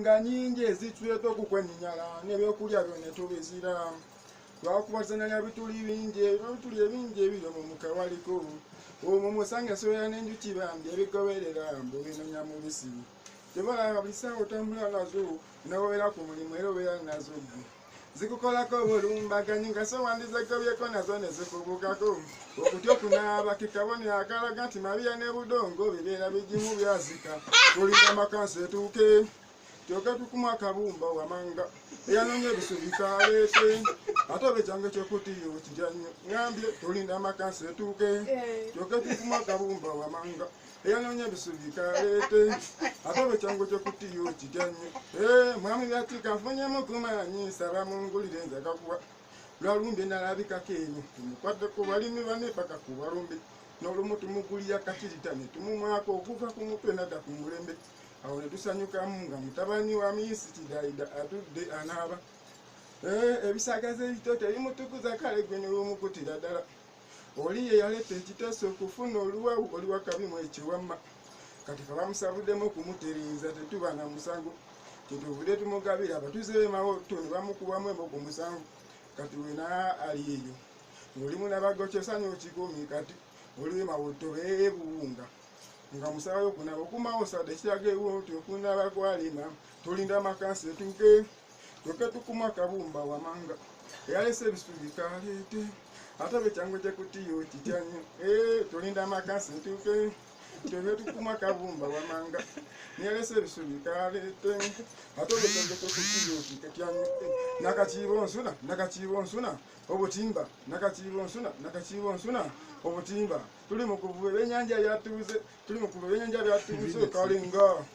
Ensonga nyingi ezituleeta okukwenyinyala n'ebyokulya byo ne tubizira. Lwakuba tuzannya bituli bingi, ebituli ebingi ebiri omwo mu kawaliko. Omwo musanga ensowera n'enjuki bambi ebigoberera mbu binonya mubisi. Tebalaba buli ssaawa otambula nazo, n'obeera ku mulimu era obeera nazo ggwe. Zikukolako obulumbaganyi nga so wandizegobyeko nazo ne zikubukako. Okutya okunaaba ke kabonero akalaga nti mabiya ne budongo bibeera bigimu byazika. Tulinda makansi etuuke tyoke tukumu akabumba wamanga eyanoonya ebisubi kaleete ate oba ekyange kyokutiyo kirya nnyo. Ŋambye tulinda makansi etuuke tyoke tukumu akabumba wamanga eyanoonya ebisubi kaleete ate oba ekyange kyokutiyo kirya nnyo. Mwami Byatika nfunyemu kumaanyi, nsaba mungulire nze akakuwa. Lwalumbye nalabikako eno tumukwate ku balimi bane paka ku balumbe n'olumu tumugulira kakirita ne tumumwako okuva ku mutwe nadda ku mulembe. Awo ne tusanyukamu nga mutabani wa Miisi Kidayida atudde anaaba. Ebisagazi ebito tebimutukuza kale gwe ne wemukutira ddala. Oli ye yaleeta ekiteeso okufuna oluwawu oli wakabimu ekiwamma. Kati fe bamusabuddemu okumutereeza tetuba na musango. Kyetuvudde tumugabira abatuuze b'e Mawotto ne bamukubamu embogo musanvu. Kati wena ali eyo. Ng'olimu n'abagokyosanyi okikumi kati oli Mawotto beebuwunga. Nga musawo okunaaba okumawo sadde ekiraga ewo nti okunaaba kwalema. Tulinda makansi etuuke tyoke tukuma akabumba wamanga eyalese ebisubi kaleete ate oba ekyangu kyekutiyo kitya nnyo. Tulinda makansi etuuke tyoke tukuma akabumba wamanga neyalese ebisubi kaleete ate oba ekyangu kyekutiyo kitya nnyo. Nakakiibo nsuna, nakakiibo nsuna obutimba, nakakiibo nsuna, nakakiibo nsuna obutimba. Tuli mu kuvuba ebyennyanja byatuuze, tuli mu kuvuba ebyennyanja byatuuze kalinga.